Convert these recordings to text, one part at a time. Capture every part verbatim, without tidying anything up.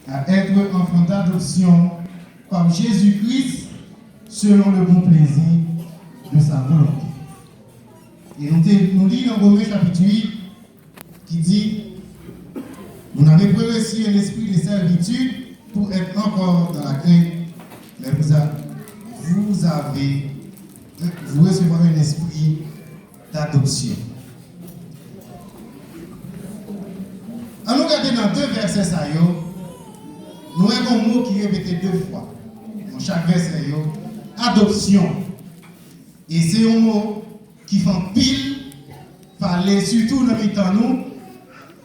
à être enfants d'adoption par Jésus-Christ selon le bon plaisir de sa volonté. E nou te, nou li nan Women chapit uit ki di, vous n'avez point reçu un esprit de servitude pour être encore dans la crainte, mais vous a-, vous avez, vous recevrez un esprit d'adoption. An nou gade nan de vèsè sa yo, nou wè gon mo ki repete de fwa nan chak vèsè yo, adopsyon. E se yon mo ki fè anpil pale, sitou nan mitan nou.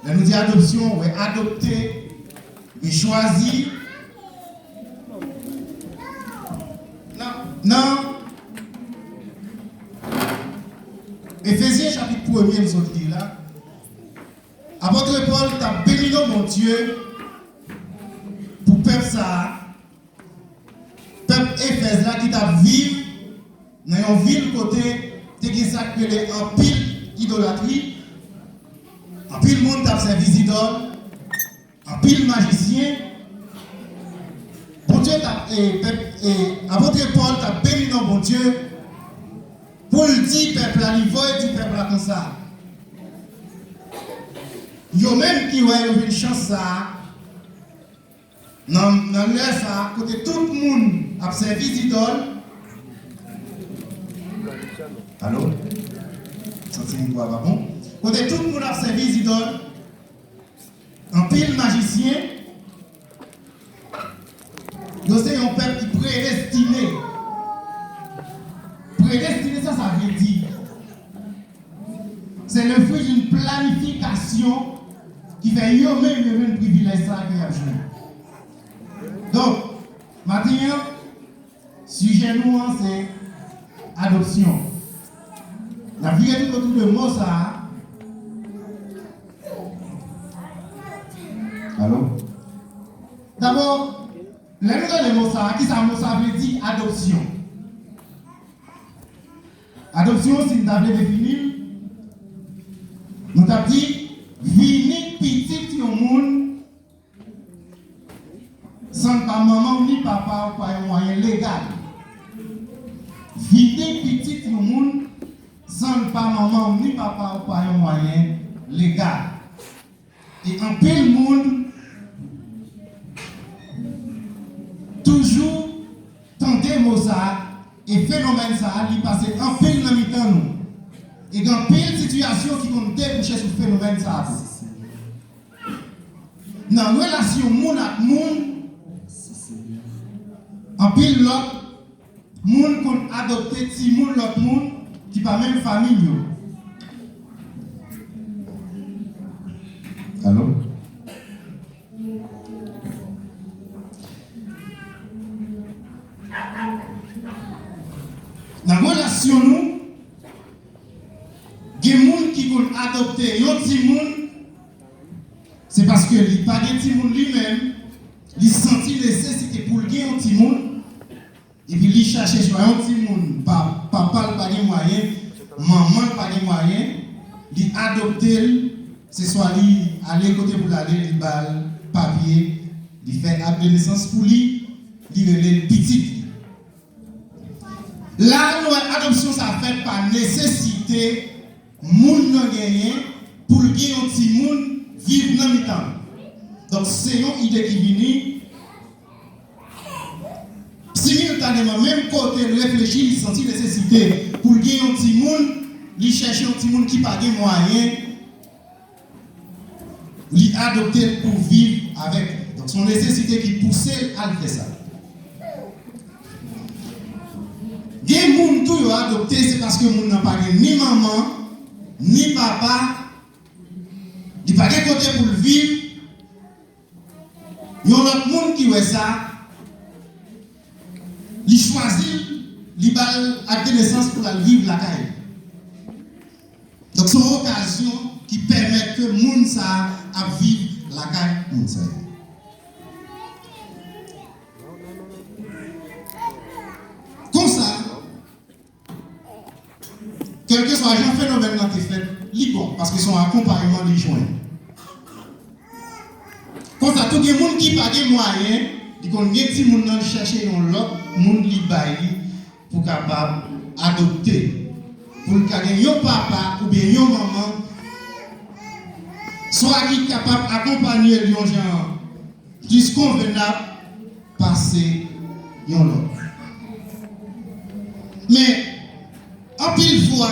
Lè nou di adopsyon, ou wè adopte, oubyen chwazi. Nan, nan Efezyen chapit premye nou sot li la, apot Pòl t ap beni non Bondye pou pèp sa a, pèp Efèz la ki t ap viv nan yon vil kote te gen sa k rele anpil idolatri, anpil moun t ap sèvi zidòl, anpil majisyen. Bondye t ap, e, pèp, e, apot Pòl t ap beni non Bondye pou l di pèp la, li voye di pèp la konsa. Yo menm ki wè yo jwenn chans sa a, nan, nan lè sa a, kote tout moun ap sèvi zidòl. Alo? Santi mikwo a pa bon. Kote tout moun ap sèvi zidòl, anpil majisyen, yo se yon pèp ki predestine. Predestine, sa sa vle di? Se le fruit d'une planification ki fè yo menm yo jwenn privilèj sa a ke y ap jwenn. Donk, maten an, sijè nou an se adopsyon. N ap vire tout otou de mo sa a. Alo? Dabò, lè nou gade mo sa a, kisa mo sa a vle di, adopsyon? Adopsyon, si n ta vle defini l, nou t ap di, vini pitit yon moun san l pa manman w ni papa w pa yon mwayen legal. Vini pitit yon moun san l pa manman w ni papa w pa yon mwayen legal. E anpil moun toujou tande mo sa a, e fenomèn sa a, li pase anpil nan mitan nou. E gen anpil sitiyasyon ki konn debouche sou fenomèn sa a tou. Nan relasyon moun ak moun, anpil lòt moun konn adopte timoun lòt moun ki pa menm fanmi yo. Alo? Nan relasyon nou, gen moun ki konn adopte yon timoun, se paske li pa gen timoun li menm, li santi nesesite pou l gen yon timoun, epi li chache swa yon timoun, pa, papa l pa gen mwayen, manman l pa gen mwayen, li adopte l, se swa li ale kote pou l ale, li ba l papye, li fè ak de nesans pou li, li rele l pitit li. La, nou wè adopsyon sa fèt pa nesesite moun nan genyen pou l gen yon timoun viv nan mitan l. Donk, se yon ide ki vini similtaneman, menm kote l reflechi, li santi nesesite pou l gen yon timoun, li chèche yon timoun ki pa gen mwayen, li adopte l pou viv avèk li. Donk, se yon nesesite ki pouse l al fè sa. Gen moun tou yo adopte, se paske moun nan pa gen ni manman, ni papa, li pa gen kote pou l viv, yon lòt moun ki wè sa, li chwazi l, li ba l ak de nesans pou l al viv lakay li. Donk, se yon okazyon ki pèmèt ke moun sa a ap viv lakay moun sa yo. Konsa, kèlkeswa jan fenomèn nan te fèt, li bon, paske se yon akonpayman li jwenn. Konsa, Gen moun ki pa gen mwayen, li konn gen timoun nan, li chèche yon lòt moun, li bay li pou kapab adopte, pou l ka gen yon papa oubyen yon manman, swa ki kapab akonpanye l yon jan plis konvenab pase yon lòt. Men, anpil fwa,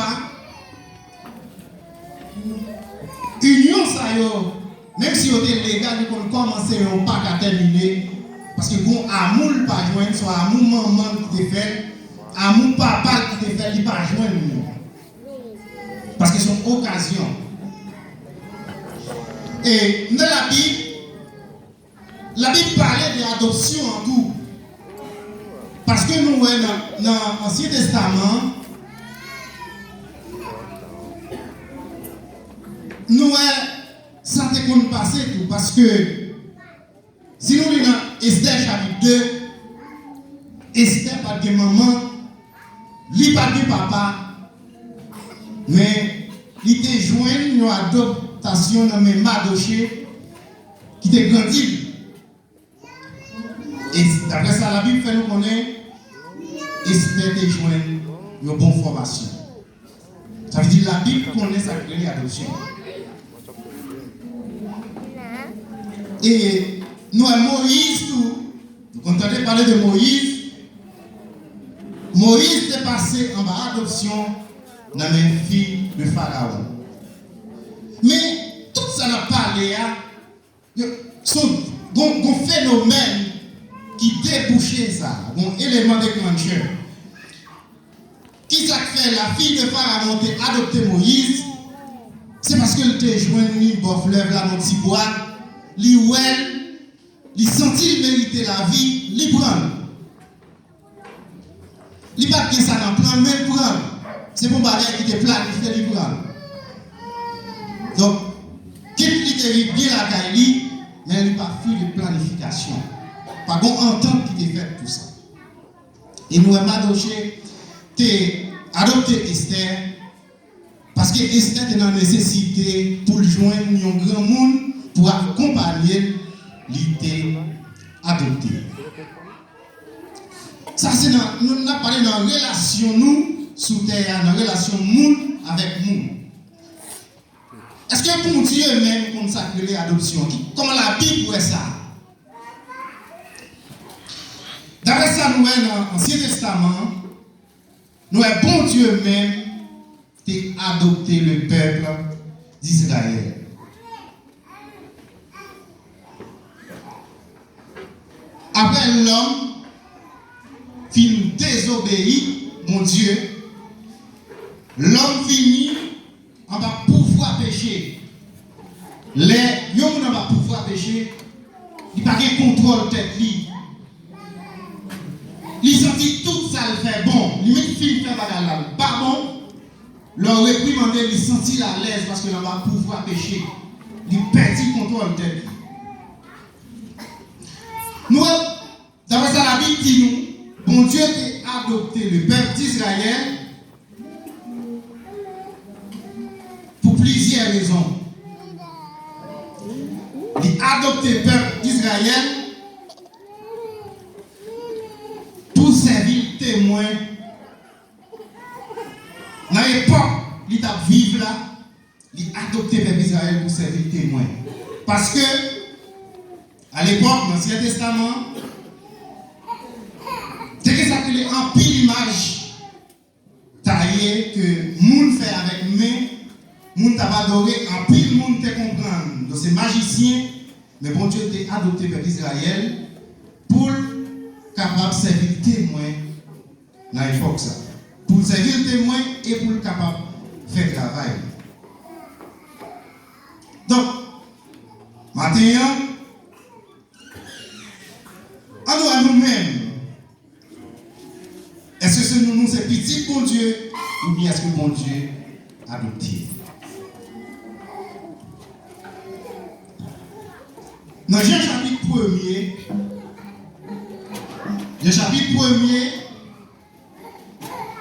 inyon sa yo, menm si yo te legal, yo konn kòmanse yon pa ka tèmine, paske gon amou l pa jwenn, swa amou manman l ki te fè l, amou papa l ki te fè l, li pa jwenn li. Paske se yon okazyon. E nan Labib, Labib pale de adopsyon an tou. Paske nou wè nan, nan Ansyen Testaman an, nou wè sa te konn pase tou. Paske si nou li nan Estè chapit de, Estè pa t gen manman, li pa t gen papa, men li te jwenn yon adoptasyon nan men Madoche ki te grandi l. E daprè sa Labib fè nou konnen, Estè te jwenn yon bon fòmasyon. Sa vle di Labib konnen sa k rele adopsyon. E nou wè Moyiz tou, nou konn tande pale de Moyiz. Moyiz te pase anba adopsyon nan men fi de Farawon. Men tout sa n ap pale a, Yo, se yon, gon, gon fenomèn ki debouche sa, gon eleman deklanchè. Kisa k fè la fille de Pharaon te adopte Moyiz? Se paske l te jwenn li bò flèv la nan ti bwa, li wè l, li santi l merite lavi, li pran l. Li pa t gen sa nan plan l, men l pran l. Se pou bagay ki te planifye, li pran l. Donk, kit li te viv byen lakay li, men li pa fwi de planifikasyon. Pa gon antant ki te fèt pou sa. E nou wè Madoche te adopte Estè, paske Estè te nan nesesite pou l jwenn yon granmoun pou akonpanye l, li te adopte. Sa se nan, nou, n ap pale nan relasyon nou sou tè a, nan relasyon moun avèk moun. Èske Bondye menm konn sa k rele adopsyon? Ki, kòman Labib wè sa? Daprè sa nou wè nan Ansyen Testaman an, nou wè Bondye menm te adopte le pèp d'Izrayèl. Apre lòm fin dezobeyi Bondye, lòm vini anba pouvwa peche. Lè yon moun anba pouvwa peche, li pa gen kontwòl tèt li. Li santi tout sa l fè bon. Li menm fin fè bagay la, l pa bon. Lè w reprimande l, li santi l alèz paske l anba pouvwa peche. Li pèdi kontwòl tèt li. Nou wè, daprè sa Labib di nou, Bondye te adopte le pèp d'Izrayèl pou plizyè rezon. Li adopte pèp Izrayèl pou sèvi l temwen nan epòk li t ap viv la. Li adopte pèp Izrayèl pou sèvi l temwen. Paske, alepòk, nan Ansyen Testaman an, te gen sa k rele anpil imaj taye ke moun fè avèk men, moun t ap adore, anpil moun te konprann yo se majisyen, men Bondye te adopte pèp Izrayèl pou l kapab sèvi l temwen nan epòk sa. Pou l sèvi l temwen e pou l kapab fè travay li. Donk, maten an, ann wè nou menm. Èske se nou, nou se pitit Bondye, oubyen èske Bondye adopte? Nan Jan chapit premye, Jan chapit premye,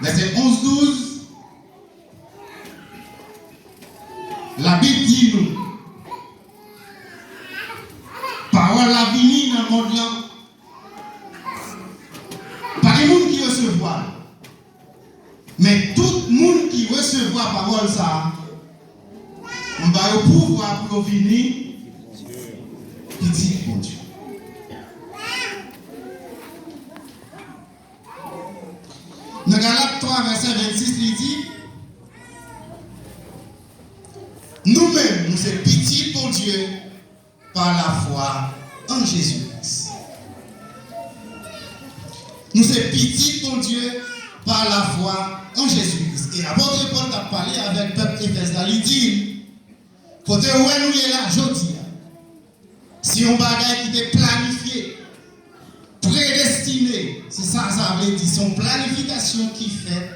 vèsè onz, douz, Labib di nou, pawòl mond lan. Pa gen moun ki resevwa l. Men tout moun ki resevwa pawòl sa a, m ba yo pouvwa pou yo vini pitit Bondye. Nan Galat twa, vèsè vennsis, li di, nou menm, nou se pitit Bondye pa lafwa an Jezi Kris. Nou se pitit Bondye pa lafwa an Jezi Kris. E apot Pòl t ap pale avèk pèp Efèz la, li di, kote w wè nou ye la jodi a, se yon bagay ki te planifye, predestine, se sa sa vle di, se yon planifikasyon ki fèt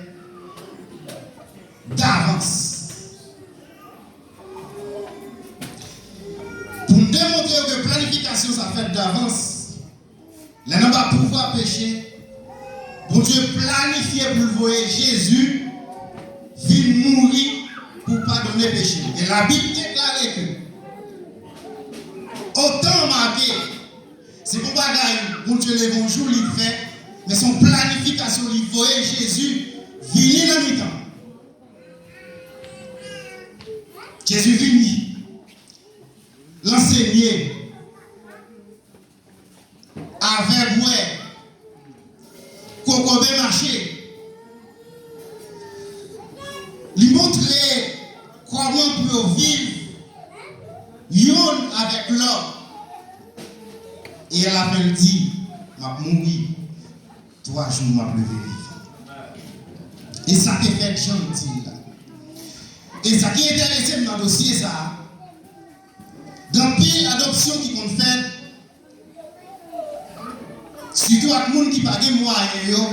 davans. Pou n demontre yo ke planifikasyon sa fèt davans, lè n anba pouvwa peche, Bondye planifye pou l voye Jezi vin mouri pou padone peche nou. E Labib deklare ke otan make, se pou bagay Bondye leve yon jou li fè, men se yon planifikasyon li voye Jezi vini nan mitan. Jezi vini, l ansenye, avèg wè, kokobe mache. Li montre kòman pou yo viv youn avèk lòt. E alafen l di, m ap mouri, twa jou m ap leve vivan. E sa te fèt jan l di l la. E sa ki enterese m nan dosye sa a, gen anpil adopsyon ki konn fèt, sitou ak moun ki pa gen mwayen yo,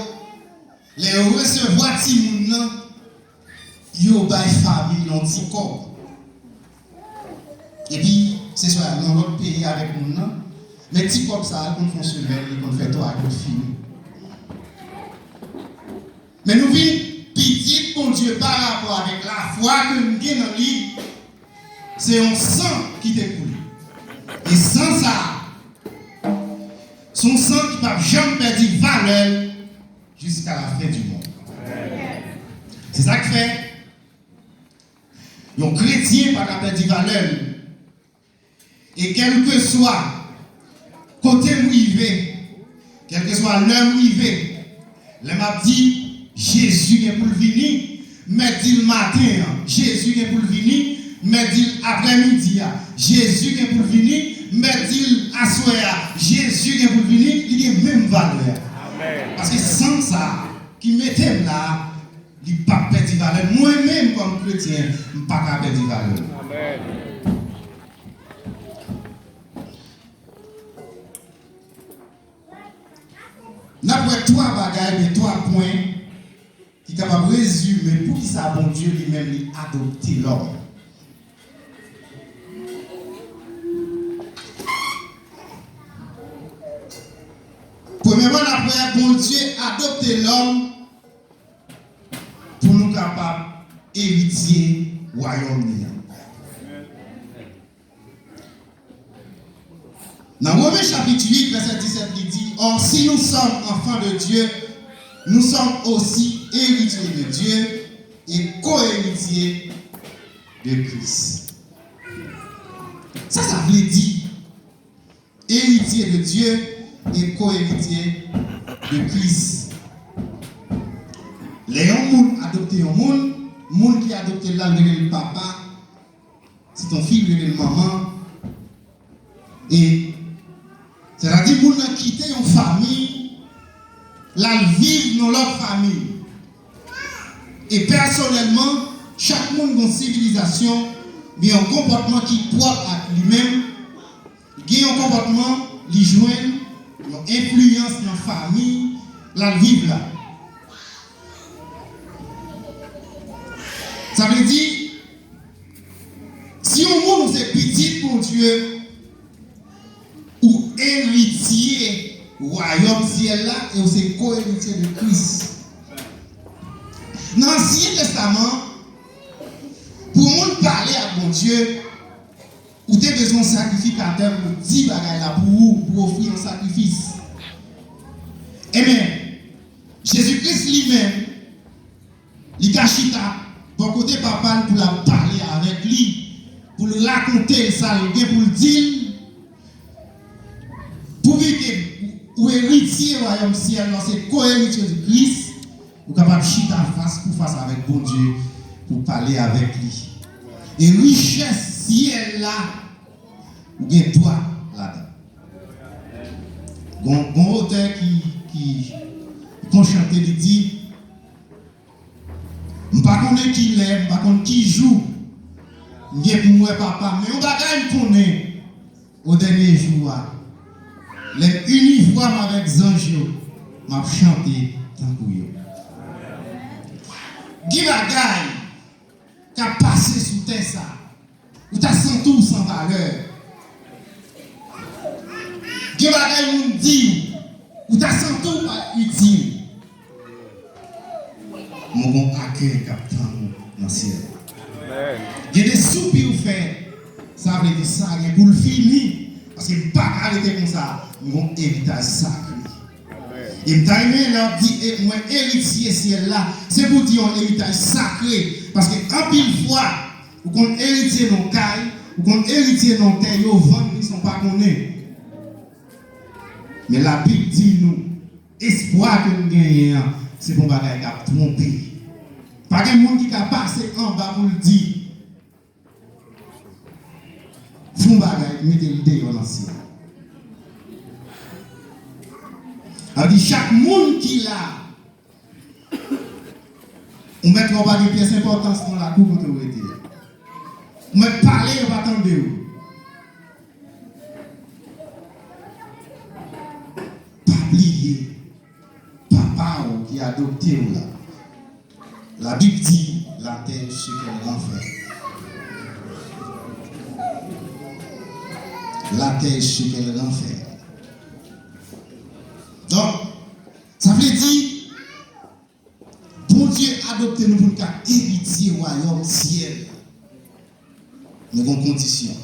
lè yo resevwa timoun nan, yo bay fanmi yon ti kòb. Epi, se swa nan lòt peyi avèk moun nan, men ti kòb sa a konn fè yon semèn, li konn fè twa jou fini. Men nou vin pitit Bondye pa rapò avèk lafwa ke nou gen nan li. Se yon san ki te koule. E san sa a, se yon san ki p ap janm pèdi valè l jiska lafen di mond. Se sa k fè yon kretyen pa ka pèdi valè l. E kèlkeswa kote m rive, kèlkeswa lè m rive, lè m ap di, Jezi gen pou l vini, m mèt di l maten an, Jezi gen pou l vini, m mèt di l aprèmidi a, Jezi gen pou l vini, m mèt di l aswè a, Jezi gen pou l vini, li gen menm valè a. Paske san sa a ki mete m la a, li p ap pèdi valè l. Mwen menm, kòm kretyen, m pa ka pèdi valè l. N ap wè twa bagay, oubyen twa pwen, ki kapab rezime poukisa Bondye li menm li adopte lòm. Premyèman, n ap wè Bondye adopte lòm pou nou kapab eritye wayòm li an. Nan Women chapit uit, vèsè disèt, li di, or, si nous sommes enfants de Dieu, nous sommes aussi héritiers de Dieu et co-héritiers de Christ. Sa sa vle di, héritiers de Dieu et co-héritiers de Christ? Lè yon moun adopte yon moun, moun ki adopte l la, l rele l papa, si t on fi, l rele l manman. E, sètadi, moun nan kite yon fanmi, l al viv nan lòt fanmi. E pèsonèlman, chak moun gen yon sivilizasyon, gen yon konpòtman ki pwòp ak li menm, gen yon konpòtman li jwenn yon enfliyans nan fanmi l al viv la. Sa vle di, si yon moun ou se pitit Bondye, ou eritye wayòm syèl la e ou se ko-eritye de Kris. Nan Ansyen Testaman, pou yon moun pale ak Bondye, Ou te bezwen yon sakrifikatè pou di bagay la pou ou, pou ofri yon sakrifis. Ebyen, Jezi Kris li menm, li ka chita bò kote Papa l pou l ap pale avèk li, pou l rakonte l sa l gen pou l di l, pouvi ke ou eritye wayòm syèl la, se ko-eritye de Kris, ou kapab chita fas pou fas avèk Bondye pou pale avèk li. E richès syèl la, ou gen dwa ladan. Gon, gon otè ki, ki, ki konn chante, li di, "M pa konnen ki lè, m pa konn ki jou m gen pou m wè Papa m, men yon bagay m konnen, o dènye jou a, lè m ini vwa m avèk zanj yo, m ap chante tankou yo." Gen bagay k ap pase sou tè sa. Ou ta santi w san valè. Gen bagay moun di w, ou ta santi w pa itil. Men w gon akèy k ap tann ou nan syèl. Amèn. Gen de soupi w fè, sa vle di sa gen pou l fini. Paske m pa ka rete konsa, m gon eritaj sakre. Amèn. E m ta renmen lè w ap di, "E mwen eritye syèl la." Se pou di yon eritaj sakre. Paske anpil fwa, ou konn eritye nan kay, ou konn eritye nan tè, yo vann li san w pa konnen. Men Labib di nou, espwa ke nou genyen an, se pa yon bagay k ap twonpe. Pa gen moun ki ka pase anba pou l di, fè yon bagay, mete l deyò nan syèl. Sa vle di chak moun ki la, ou mèt wè w pa gen pyès enpòtans nan lakou kote w rete a. Ou mèt pale, yo pa tande w. Pa bliye Papa w ki adopte w la. Labib di, "La terre ce qu'elle renferme." La terre ce qu'elle renferme. Donk, sa vle di, Bondye adopte nou pou n ka eritye wayòm syèl la. Men gon kondisyon.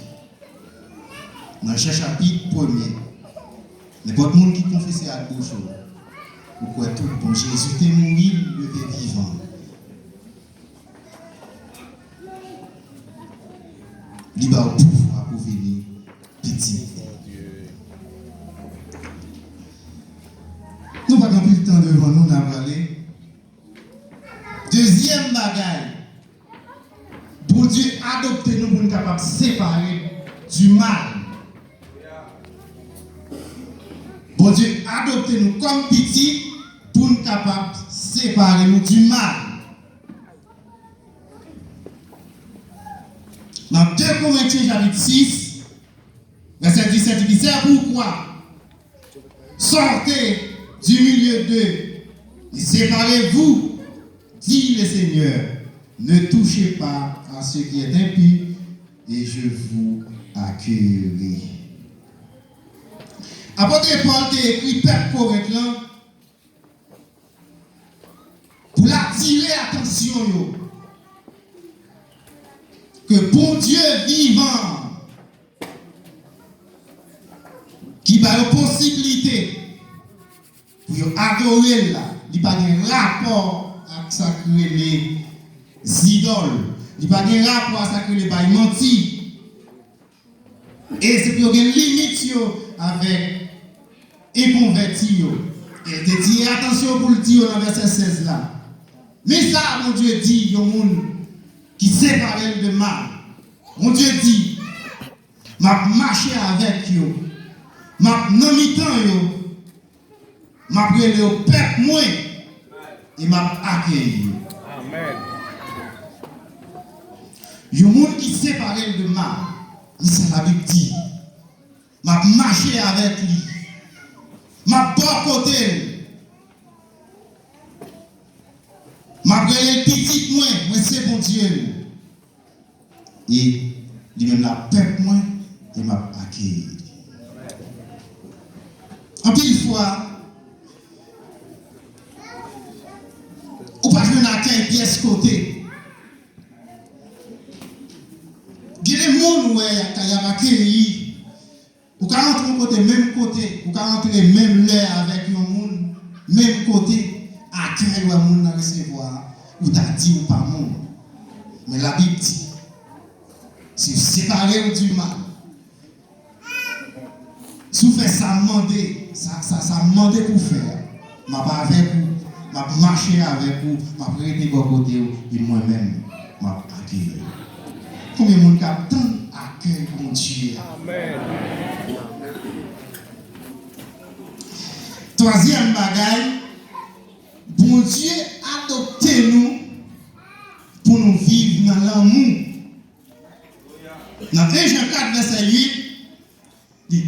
Nan Jan chapit premye, nenpòt moun ki konfese ak bouch ou, ou kwè tout bon, Jezi te mouri, l leve vivan, li ba w pouvwa pou vini pitit li. Nou pa gen anpil tan devan nou, n a prale. Dezyèm bagay, Bondye adopte nou pou n kapab separe du mal. Bondye adopte nou kòm pitit pou n kapab separe nou du mal. Nan de Korentyen chapit sis, vèsè disèt, li di, "C'est pourquoi sortez du milieu d'eux et séparez-vous, dit le Seigneur. Ne touchez pas à ce qui est impur, et je vous accueillerai." Apot Pòl te ekri pèp Korent lan pou l atire atansyon yo ke Bondye vivan ki ba yo posiblite pou yo adore l la, li pa gen rapò ak sa k rele zidòl. Li pa gen rapò ak sa k rele bay manti. E se pou yo gen limit yo avèk enkonvèti yo. E l te tire atansyon pou l di yo nan vèsè sèz la. Men sa Bondye di yon moun ki separe l de mal. Bondye di, "M ap mache avèk yo. M ap nan mitan yo. M ap rele yo pèp mwen e m ap akeyi yo." Amèn. Yon moun ki separe l de mal, men sa Labib di, "M ap mache avèk li. M ap bò kote l. M ap rele l pitit mwen, mwen se Bondye l." E li menm la pèp mwen, e m ap akeyi li. Anpil fwa, ou pa jwenn akèy pyès kote. Gen de moun ou wè y ap, y ap Ou ka rantre yon kote, menm kote, ou ka rantre menm lè avèk yon moun, menm kote, akèy ou wè moun nan resevwa a, ou ta di ou pa moun. Men Labib di, si w separe w di mal, si w fè sa m mande, sa, sa, sa m mande pou w fè a, m ap avèk ou, m ap mache avèk ou, m ap rete bò kote w, e mwen menm, m ap akeyi w. Konbyen moun k ap tann akèy Bondye a? Twazyèm bagay, Bondye adopte nou pou nou viv nan lanmou. Nan en Jan kat vèsè uit, di,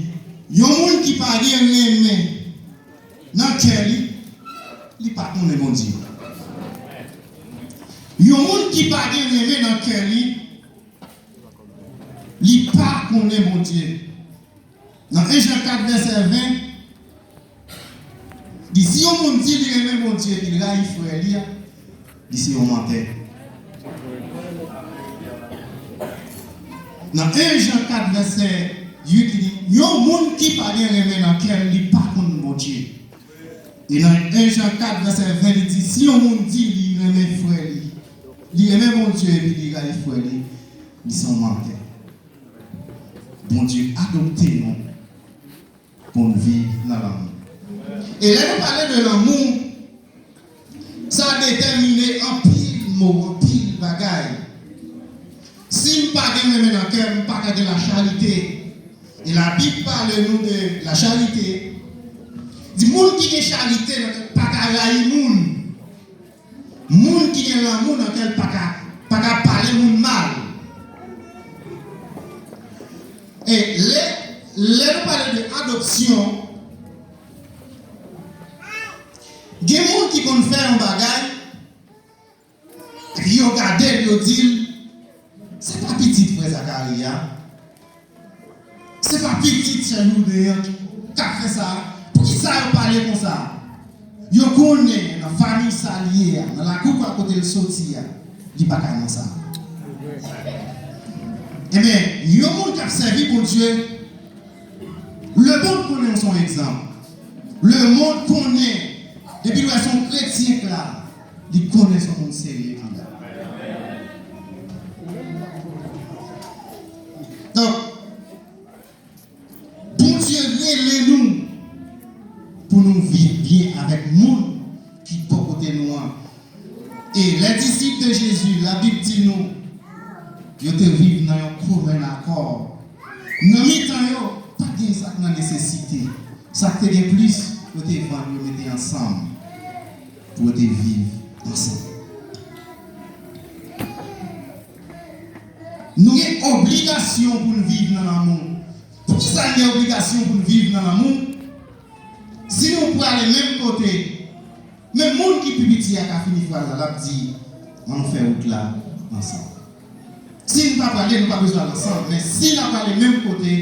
yon moun ki pa gen renmen nan kè li, li pa konnen Bondye. Yon moun ki pa gen renmen nan kè li, li pa konnen Bondye. Nan en Jan kat vèsè ven, di, si yon moun di li renmen Bondye epi l rayi frè li a, li se yon mantè. Nan en Jan kat vèsè uit, li di, yon moun ki pa gen renmen nan kè l, li pa konn Bondye. E nan en Jan kat vèsè ven, li di, si yon moun di li renmen frè li, li renmen Bondye epi li rayi frè li, li se yon mantè. Bondye adopte nou pou n viv nan lanmou. E lè nou pale de lanmou, sa detèmine anpil mo, anpil bagay. Si m pa gen renmen nan kè m, m pa ka gen lacharite. E Labib pale nou de lacharite. Di moun ki gen charite nan kè l pa ka rayi moun. Moun ki gen lanmou nan kè l pa ka, pa ka pale moun mal. E lè, lè nou pale de adopsyon, gen moun ki konn fè yon bagay, epi yo gade l, yo di l, se pa pitit frè Zakari a. Se pa pitit sè Jouden an k ap fè sa. Poukisa yo pale konsa? Yo konnen nan fanmi sa l ye a, nan lakou pa kote l soti a, li pa ka nan sa. Ebyen, yon moun k ap sèvi Bondye, lemonn konnen w se yon egzanp. Lemonn konnen, depi l wè se yon kretyen k la, li konnen se yon moun serye anndan. Donk, Bondye rele nou pou nou viv byen avèk moun ki bò kote nou an. E les disciples de Jésus, Labib di nou, yo te viv nan yon komen akò. Nan mitan yo, pa t gen sa k nan nesesite. Sa k te gen plis, yo te vann, yo mete ansanm pou yo te viv ansanm. Nou gen obligasyon pou n viv nan lanmou. Poukisa n gen obligasyon pou n viv nan lanmou? Si nou prale menm kote, menm moun ki pi piti a ka fini fraz la, l ap di, ann fè wout la ansanm. Si n pa prale, nou pa bezwen al ansanm. Men si n ap prale menm kote,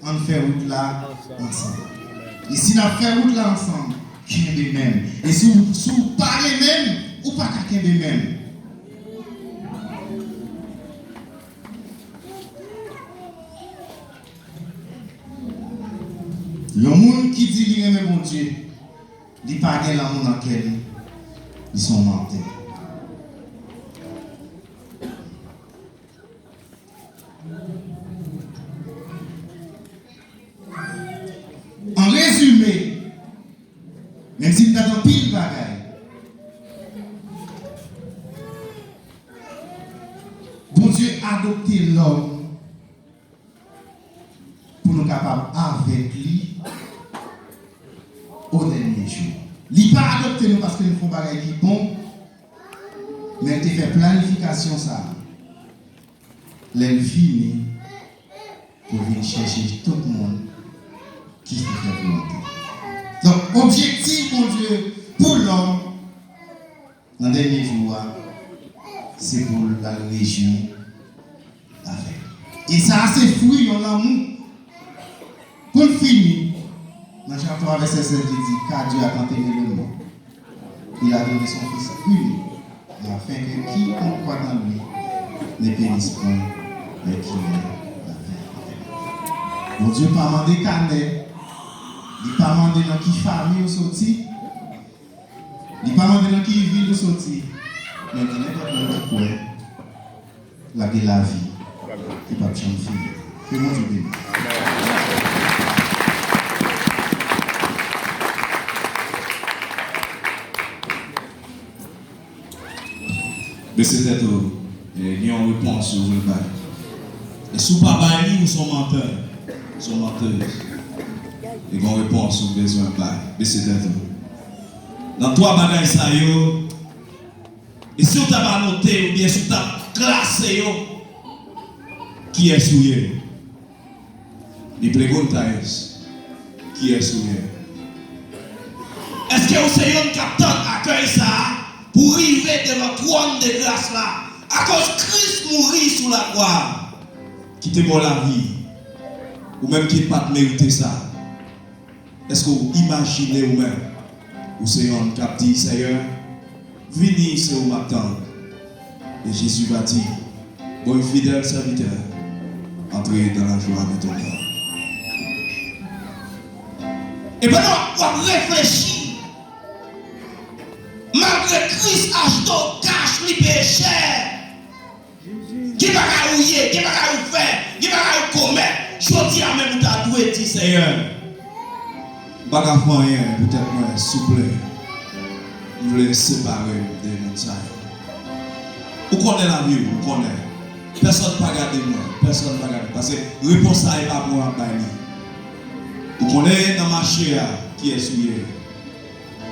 ann fè wout la ansanm. E si n ap fè wout la ansanm, kenbe men m. E si w, si w pa gen men m, ou pa ka kenbe men m. Yon moun ki di li renmen Bondye, li pa gen lanmou nan kè li, li se yon mantè. An rezime, menm si m tande anpil bagay, Bondye adopte lòm pou nou kapab avèk li o dènye jou. Li pa adopte nou paske nou fè yon bagay ki bon, men l te fè planifikasyon sa a. Lè l vini, pou vin chèche tout moun ki fè volonte. Donk, objektif Bondye pou lòm nan dènye jou a, se pou l al rejwi avèk li. E sa a se fwi yon lanmou. Pou n fini, nan Jan twa vèsè sèz, li di, car Dieu a tant aimé le monde, il a donné son Fils unique, afin que quiconque croit en lui ne périsse point, mais qu'il ait la vie éternelle. Bondye pa mande kanè, li pa mande nan ki fanmi ou soti, li pa mande nan ki vil ou soti, men gen nenpòt moun ki kwè, lage lavi, ki p ap janm fini. Ke Bondye beni. Bese tèt ou, e, gen yon repons ou vle bay. E si w pa bay li, ou se yon mantè. Ou se yon mantèz. E gen yon repons ou bezwen bay. Bese tèt ou. Nan twa bagay sa yo, e si w ta va note, oubyen si w ta klase yo, kiyès ou ye? Mi pregunta es, kiyès ou ye? Èske ou se youn k ap tann akèy sa a pou rive devan twòn de gras la? Akoz Kris mouri sou lakwa a, ki te ba w lavi, ou menm ki pa t merite sa. Èske w imajine ou menm, ou se yonn k ap di, Seyè, vini, se ou m ap tann. E Jezi va di, bon e fidèl sèvitè, antre dans la joie de ton Père. E pandan w ap reflechi, malgre Kris achte w kach, li peye chè. Gen bagay ou ye, gen bagay ou fè, gen bagay ou komèt. Jodi a menm ou ta dwe di, Seyè, m pa ka fè anyen pou tèt mwen, souple, m vle separe m de moun sa yo. Ou konnen lavi w, ou konnen. Pèsonn pa gade mwen, pèsonn pa gade m. Paske repons sa e pa mwen ap bay li. Ou konnen nan mache a, kiyès ou ye.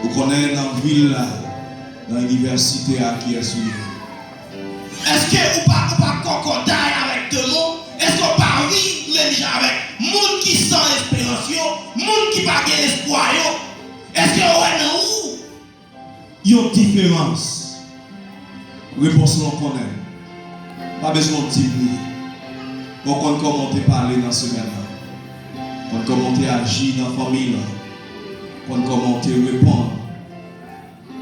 Ou konnen nan vil la, nan inivèsite a, kiyès ou ye. Èske ou pa, ou pa kòkòday avèk demon? Èske ou pa viv menm jan avèk moun ki san esperans yo, moun ki pa gen espwa yo? Èske ou wè nan ou yon diferans? Repons lan w konnen. Pa bezwen w di m li. Bon, konn kòman w te pale nan semèn nan. Konn kòman w te aji nan fanmi lan. Konn kòman w te reponn.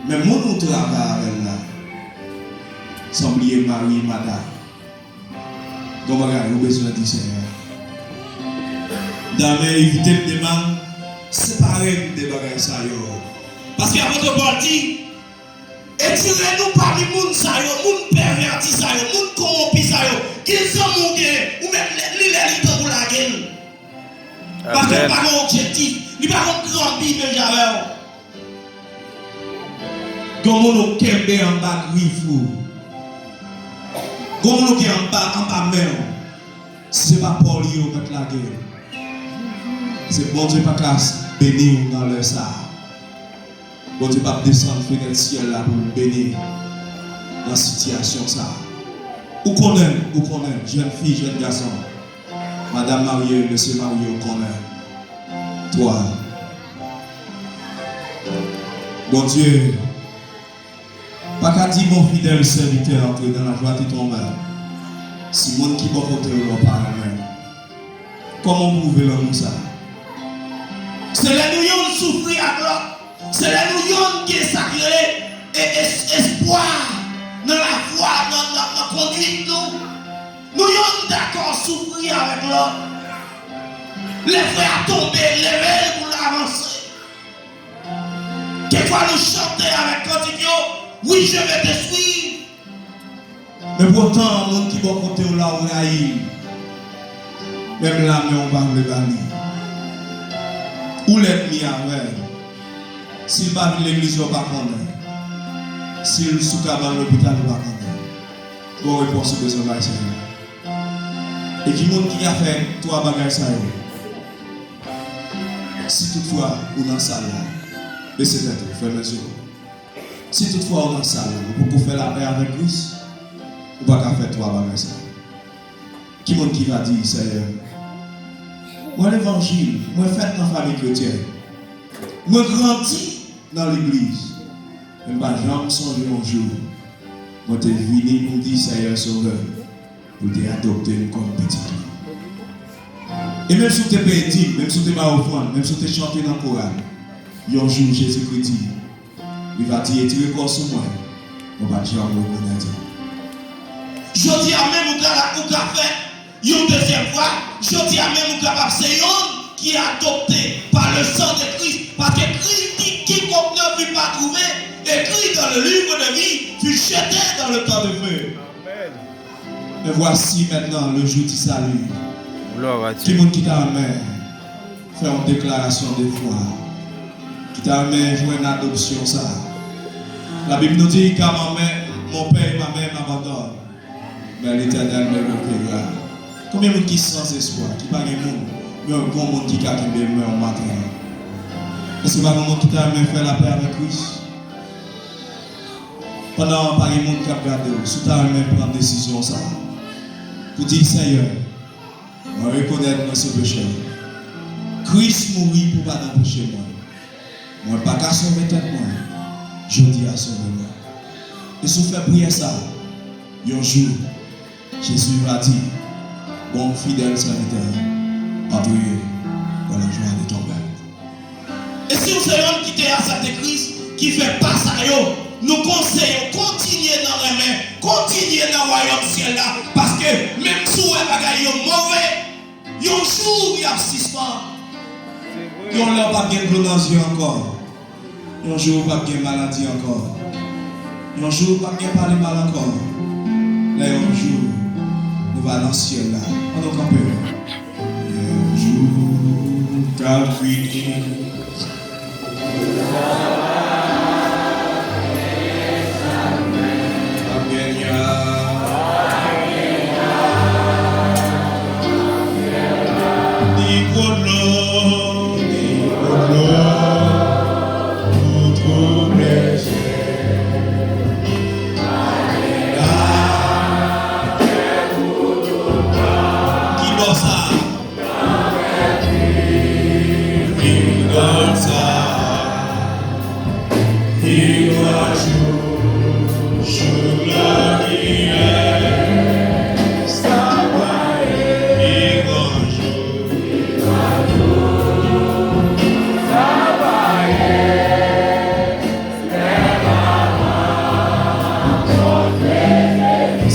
Men moun ou travay avè l la, san bliye mari, madanm. Gon bagay ou bezwen di Senyè. Dayè, evite m demann, separe m de bagay sa yo. Paske apot Pòl di, etire nou pami moun sa yo, moun pèvèti sa yo, moun kowonpi sa yo. Gen zanmi w genyen, ou mèt li lè li tan pou lage l. Paske l pa gen objektif, li pa gen gran bi menm jan avè w. Gen moun ou kenbe anba grif ou. Gen moun ou gen anba, anba men w. Si se pa pa w li ye, ou mèt lage l. Se Bondye pa ka beni w nan lè sa a. Bondye p ap desann fenèt syèl la pou l beni w nan sitiyasyon sa a. Ou konnen, ou konnen, jèn fi, jèn gason, madanm marye, mesye marye, ou konnen. Twa. Bondye pa ka di, bon fidèl sèvitè, antre dans la joie de ton maître, si moun ki bò kote w la w pa renmen l. Kòman w pwouve lanmou sa a? Se lè nou yonn soufri ak lòt. Se lè nou yonn gen sa k rele e, es-, espwa nan lafwa, nan, nan, nan konduit nou. Nou yonn dakò soufri avèk lòt. Lè frè a tonbe, leve l pou l avanse. Kèkfwa nou chante avèk kantik yo, oui, je vais te suivre. Men poutan, moun ki bò kote w la, ou rayi l. Menm lanmen w pa vle ba li. Ou lènmi avè l. Si l pa vin legliz la, ou pa konnen. Si l sou kabann lopital, ou pa konnen. Gon repons ou bezwen bay Senyè. E ki moun ki ka fè twa bagay sa yo? Si toutfwa ou nan sal la, bese tèt ou, fèmen zye w. Si toutfwa ou nan sal la, ou poko fè lapè avèk Kris, ou pa ka fè twa bagay sa yo. Ki moun ki ka di, Senyè, mwen levanjil, mwen fèt nan fanmi kretyen, mwen grandi nan legliz, men m pa janm sonje yon jou mwen te vini pou m di, Senyè, sove m, pou l te adopte m kòm pitit li. E menm si w te peye dim, menm si w te bay ofrann, menm si w te chante nan koral, yon jou Jezikri di, li va di, etire kò w sou mwen, mwen pa t janm rekonèt ou. Jodi a menm, ou ka la, ou ka fè Yon dezyèm fwa, jodi a menm ou kapab se yonn ki adopte pa le san de Kris, paske Kris di, quiconque ne veut pas trouver écrit dans le livre de vie fut jeté dans le tas de feu. Amen. Et voici maintenant le jour du salut. Gloire à Dieu. Ki moun ki ta renmen fè yon deklarasyon de fwa, ki ta renmen jwenn adopsyon sa a? Labib nou di, car ma mère, mon père et ma mère m'abandonnent, mais l'Éternel me recueillera. Konbyen moun ki san espwa, ki pa gen moun, yon bon moun ki ka kenbe men w maten an? Èske pa gen moun ki ta renmen fè lapè avèk Kris? Pandan pa gen moun k ap gade w, si w ta renmen pran desizyon sa a, pou di, Senyè, mwen rekonèt mwen se pechè. Kris mouri pou padon peche mwen. Mwen pa ka sove tèt mwen. Jodi a, sove mwen. E si w fè priyè sa a, yon jou, Jezi va di, bon fidèl sèvitè, entre dans la joie de ton maître. E si w se yonn ki te aksepte Kris, ki fè pa sa yo, nou konseye w kontinye nan renmen, kontinye nan wayòm syèl la, paske menm si w wè bagay yo move, yon jou y ap sispann. Yon lè w p ap gen dlo nan zye ankò. Yon jou w p ap gen maladi ankò. Yon jou w p ap gen pale mal ankò. Lè yon jou nou va nan syèl la. Ann nou kanpe. Yon jou k ap vini. Ni gwo dlo, ni gwo dlo pou twouble je. Ki bò sa?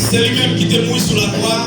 Se li menm ki te mouri sou lakwa,